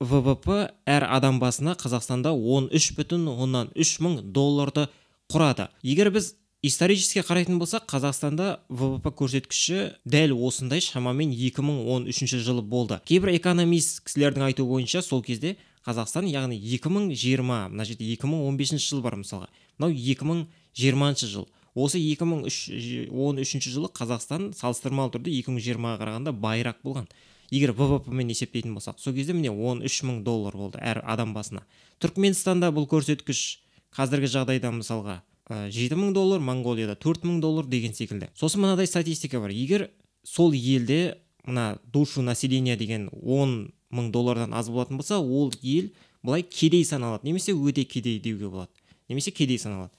ВВП әр адам басына Қазақстанда 13,3 мың долларды құрады. Егер біз исторически қарайтын болсақ, Қазақстанда ВВП көрсеткіші дәл осындай шамамен 2013 жылы болды. Кейбір экономист кісілердің айтуы бойынша, сол кезде Қазақстан, яғни 2020, мына жерде 2015 жыл бар мысалға, мынау 2020 жыл. Осы 2013 жылы Қазақстан салыстырмалы түрде 2020-ға қарағанда байырақ болған. Егер ВВП мен есептейтін болсақ, сол кезде міне 13 мың доллар болды әр адам басына. Түркменстанда бұл көрсеткіш қазіргі жағдайда мысалға 7 мың доллар, Моңғолияда 4 мың доллар деген секілді. Сосын мынадай статистика бар. Егер сол елде мына душу населения деген 10 мың доллардан аз болатын болса, ол ел былай кедей саналады, немесе өте кедей деуге болады, немесе кедей саналады.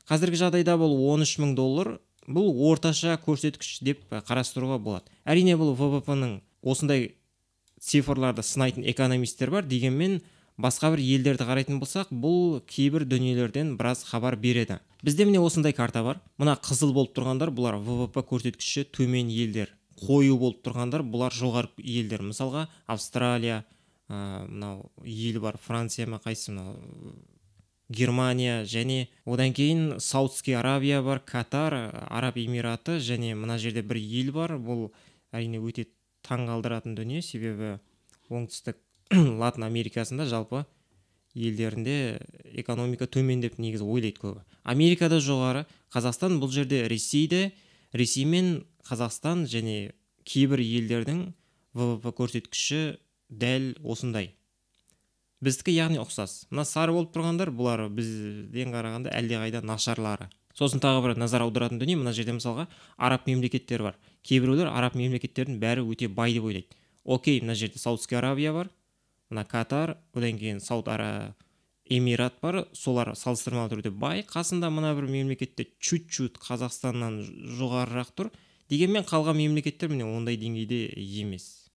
Қазіргі жағдайда бұл 13 мың доллар, бұл орташа көрсеткіш деп қарастыруға болады. Әрине, бұл ВВП-ның осындай цифрларды сынайтын экономисттер бар, дегенмен басқа бір елдерді қарайтын болсақ, бұл кейбір дүниелерден біраз хабар береді. Бізде міне осындай карта бар. Мына қызыл болып тұрғандар — бұлар ВВП көрсеткіші төмен елдер. Қою болып тұрғандар — бұлар жоғары елдер. Мысалға, Австралия, мынау ел бар, Франция ма, қайсысы, мынау Германия, және одан кейін Саудский Аравия бар, Катар, Араб Эмираты, және мына жерде бір ел бар. Бұл, әрине, өте таңғалдыратын дүние, себебі оңтүстік Латын Америкасында жалпы елдерінде экономика төмен деп негізі ойлайды көбі. Америкада жоғары, Қазақстан бұл жерде Ресейде, Ресей мен Қазақстан және кейбір елдердің ВВП көрсеткіші дәл осындай. Біздікі, яғни, ұқсас. Мына сары болып тұрғандар — бұлар бізден қарағанда әлдеқайда нашарлары. Сосын тағы бір назар аударатын дүние: мына жерде мысалға араб мемлекеттері бар. Кейбіреулер араб мемлекеттерінің бәрі өте бай деп ойлайды. Окей, мына жерде Саудовская Аравия бар, мына Катар, одан кейін Сауд Ара Эмират бар, солар салыстырмалы түрде бай. Қасында мына бір мемлекетте чуть чуть Қазақстаннан жоғарырақ тұр, дегенмен қалған мемлекеттер міне ондай деңгейде емес.